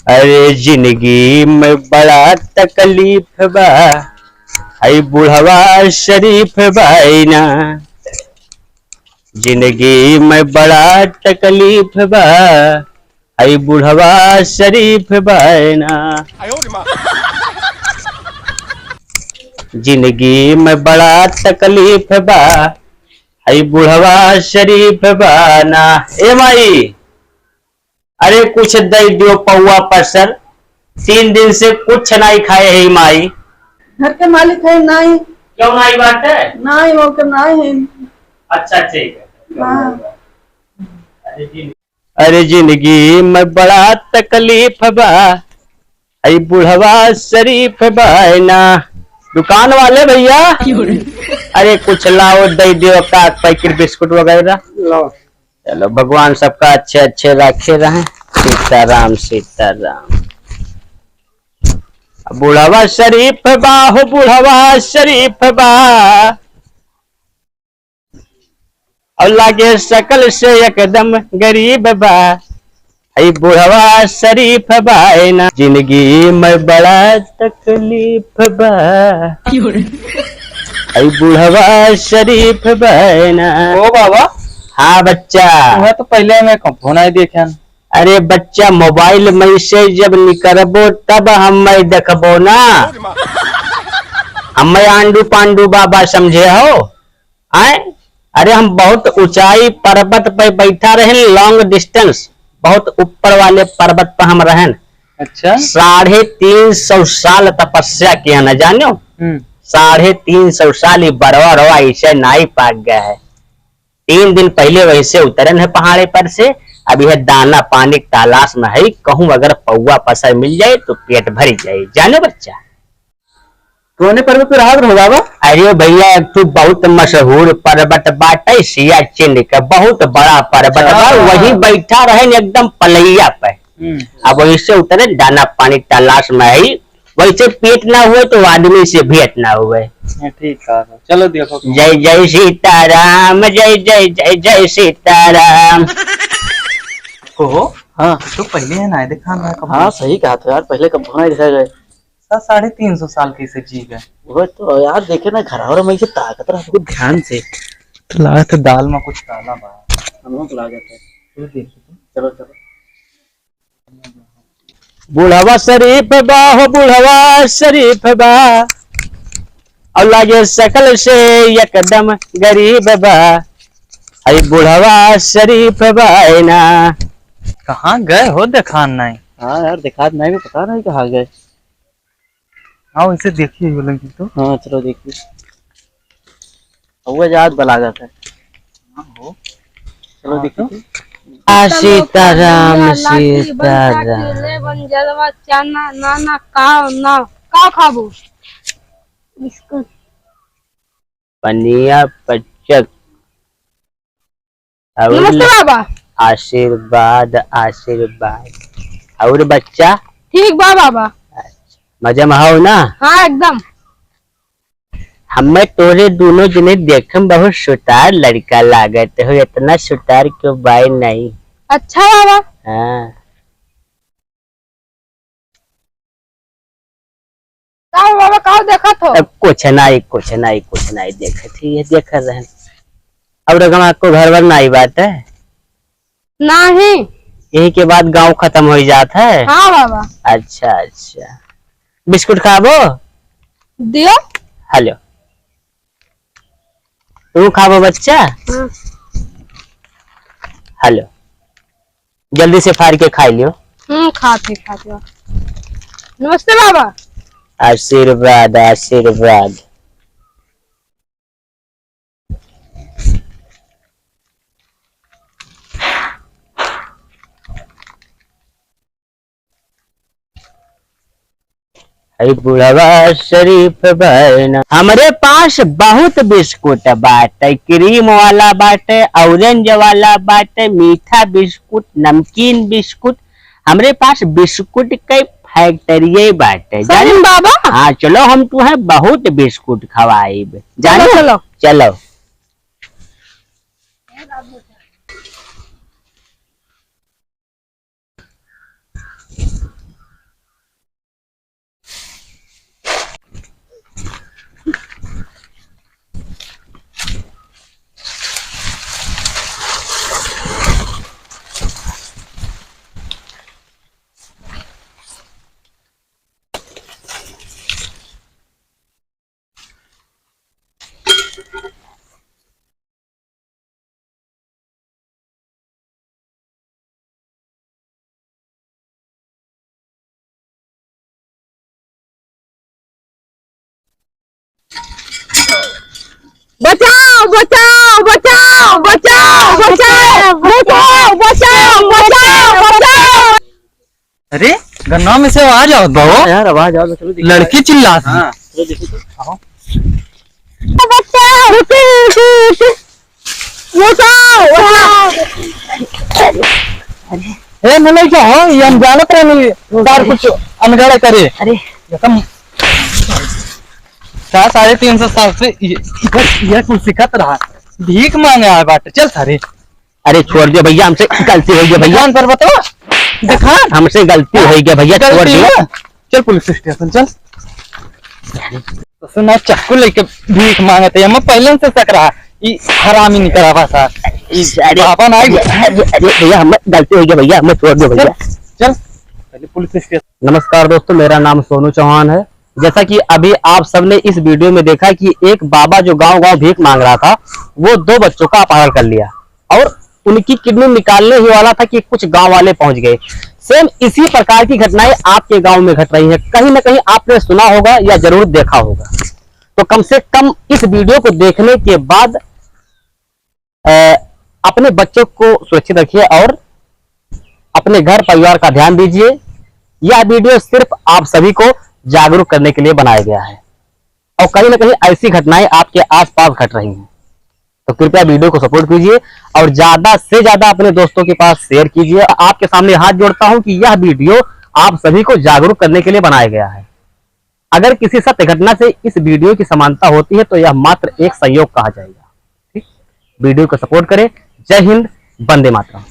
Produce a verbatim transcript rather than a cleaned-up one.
अरे जिंदगी में बड़ा तकलीफ बा, हई बुढ़वा शरीफ बाय ना। जिंदगी में बड़ा तकलीफ बा, हई बुढ़वा शरीफ बाय ना। जिंदगी में बड़ा तकलीफ बा, हई बुढ़वा शरीफ बाय ना। ए माई, अरे कुछ दे दियो पौवा पसर, तीन दिन से कुछ नाई खाए है माई। घर के मालिक है नाई। क्यों नाई बाटे? नाई, वो के नाई है। अच्छा ठीक है। हाँ। अरे जिन-, अरे जिंदगी में बड़ा तकलीफ बा, हई बुढ़वा शरीफ बाय ना। दुकान वाले भैया, अरे कुछ लाओ, दे दियो का पैकेट बिस्कुट वगैरह। लाओ। चलो, भगवान सबका अच्छे अच्छे रखे रहें। सीताराम, सीताराम। बुढ़वा शरीफ बा हो, बुढ़वा शरीफ बा, और लागे शकल से एकदम गरीब बा। हई बुढ़वा शरीफ बाय ना, जिंदगी में बड़ा तकलीफ बा। हई बुढ़वा शरीफ बाय ना। ओ बाबा। हाँ बच्चा। वह तो पहले मैं कब फोन आए देखे हन। अरे बच्चा, मोबाइल में से जब निकरबो तब हम मैं देखबो ना। हम मैं आंडू पांडू बाबा समझे हो? आए? अरे हम बहुत ऊंचाई पर्वत पे बैठा रहन, long distance, बहुत ऊपर वाले पर्वत पे हम रहन। अच्छा। साढ़े तीन सौ साल तपस्या किया ना जानो। हम्म। साढ़े तीन सौ साल ही बड़वा रवा ऐसे नाई पाक गया है। तीन दिन पहले वैसे उतरन है पहाड़े पर से, अब यह दाना पानी के तलाश में है, कहूँ अगर पौवा पसर मिल जाए तो पेट भर जाए, जानो बच्चा। कौने पर्वत पे रहत रहो बाबा? अरे भैया, एक ठो बहुत मशहूर पर्वत बाटे, सियाचिन के बहुत बड़ा पर्वत बा, अच्छा। वही बैठा रहे एकदम पलैया पे। हम्म। अब वैसे उतरे, दाना पानी तलाश में है, वैसे पेट ना हुए तो आदमी से भेंट ना हुए। हाँ, ठीक है, चलो देखो। जय जय सीताराम, जय जय जय जय सीताराम। ओहो, हाँ। तो पहले है ना, देखा ना कब। हाँ, सही कहा था यार, पहले कब होना दिखा गए। सा-, साढ़े तीन सौ साल कैसे जी गए? वो तो यार, देखे ना, घर और में से ताकत रहा, कुछ ध्यान से। तो लागत है दाल में कुछ काला बा। हमको लागत है। चलो देखो, चलो, चलो। बुढ़वा शरीफ बा हो, बुढ़वा शरीफ बा, और लागे शकल से एकदम गरीब बा। हई बुढ़वा शरीफ बाय ना। कहाँ गए हो, देखान नहीं? हाँ यार, देखात नहीं, पता नहीं कहाँ गए। हाँ, वैसे देखिए, बोलेंगे तो। हाँ, चलो देखिए। हुआ जात बलागत है। हाँ, हो। चलो हाँ, देखिए। तो। आ, सीताराम, सीताराम। ले बन जलवा, चना, नाना, काव, नाव। का खाबो? बिस्कुट। पनिया पचक। और नमस्ते बाबा। आशीर्वाद, आशीर्वाद। और बच्चा? ठीक बा बाबा। अच्छा, मजा में हो ना? हाँ, एकदम। हमें तोरे दोनों जने देखे में बहुत सुतार लड़का लागत हो, इतना सुतार क्यों बाय नहीं? अच्छा बाबा। हाँ। का हो बाबा, का देखत हो? अब कुछ नाई, कुछ नाई, कुछ नाई देखत ही, ये देख रहन। अब रगमा को घर वर नाई बात है? नहीं। यही के बाद गांव खत्म हो जात है? हाँ बाबा। अच्छा, अच्छा। बिस्कुट खाबो? दियो। हेलो। तू खाबो बच्चा? हाँ। हेलो। जल्दी से फाड़ के खाई लियो। हम्म, खाते, खाते। नमस्ते बाबा। आशीर्वाद, आशीर्वाद। हई बुढ़वा शरीफ बहना। हमरे पास बहुत बिस्कुट बाटे, क्रीम वाला बाटे, ऑरेंज वाला बाटे, मीठा बिस्कुट, नमकीन बिस्कुट। हमरे पास बिस्कुट के फैक्ट्रिये बाटे। सही में बाबा? हाँ, चलो हम तुहें बहुत बिस्कुट खवाइब। चलो, जानो? चलो। चलो। बचाओ, बचाओ, बचाओ, बचाओ, बचाओ, बचाओ, बचाओ, बचाओ, बचाओ। अरे, गन्ना में से आवाज आवत बा हो। हाँ यार, आवाज आवत बा, चलो देखिए। लड़की चिल्लात है। हाँ, चलो देखिए तो। आओ। बचाओ, रुको, रुको, रुको। बचाओ, बचाओ। ए, नहीं, नहीं, क्या हो? ये हम जानत रहे नहीं, तार कुछ अनगढ़ करे। अरे। एकदम का साढ़े तीन सौ साल से ये, ये, ये कुल सिखत रहा। भीख मांगे आए बाटे। चल सारे। अरे छोड़ दियो भैया, हमसे गलती होइ गई भैया। दुकान पर बताओ। दुकान? हमसे गलती होइ गई भैया, छोड़ गलती दियो। हुआ? चल पुलिस स्टेशन चल। तो सुना, चक्कू लेके भीख मांगत है, हम पहले से शक रहा, ई हरामी निकला बा सा। ई अरे, बाबा ना आई। अरे, अरे, अरे भैया, हम गलती होइ गई भैया, हमें छोड़ दियो भैया। चल, चल, पहले पुलिस स्टेशन। नमस्कार दोस्तों, मेरा नाम सोनू चौहान है। जैसा कि अभी आप सबने इस वीडियो में देखा कि एक बाबा जो गांव-गांव भीख मांग रहा था, वो दो बच्चों का अपहरण कर लिया और उनकी किडनी निकालने ही वाला था कि कुछ गांव वाले पहुंच गए। सेम इसी प्रकार की घटनाएं आपके गांव में घट रही हैं। कहीं ना कहीं आपने सुना होगा या जरूर देखा होगा। तो कम से कम इस वीडियो को देखने के बाद, अ, अपने बच्चों को सुरक्षित रखिए और अपने घर परिवार का ध्यान दीजिए। यह वीडियो सिर्फ आप सभी को जागरूक करने के लिए बनाया गया है और कहीं ना कहीं ऐसी घटनाएं आपके आसपास घट रही हैं। तो कृपया वीडियो को सपोर्ट कीजिए और ज्यादा से ज्यादा अपने दोस्तों के पास शेयर कीजिए। आपके सामने हाथ जोड़ता हूं कि यह वीडियो आप सभी को जागरूक करने के लिए बनाया गया है। अगर किसी सत्य घटना से इस वीडियो की समानता होती है तो यह मात्र एक संयोग कहा जाएगा। ठीक, वीडियो को सपोर्ट करें। जय हिंद, वंदे मातरम।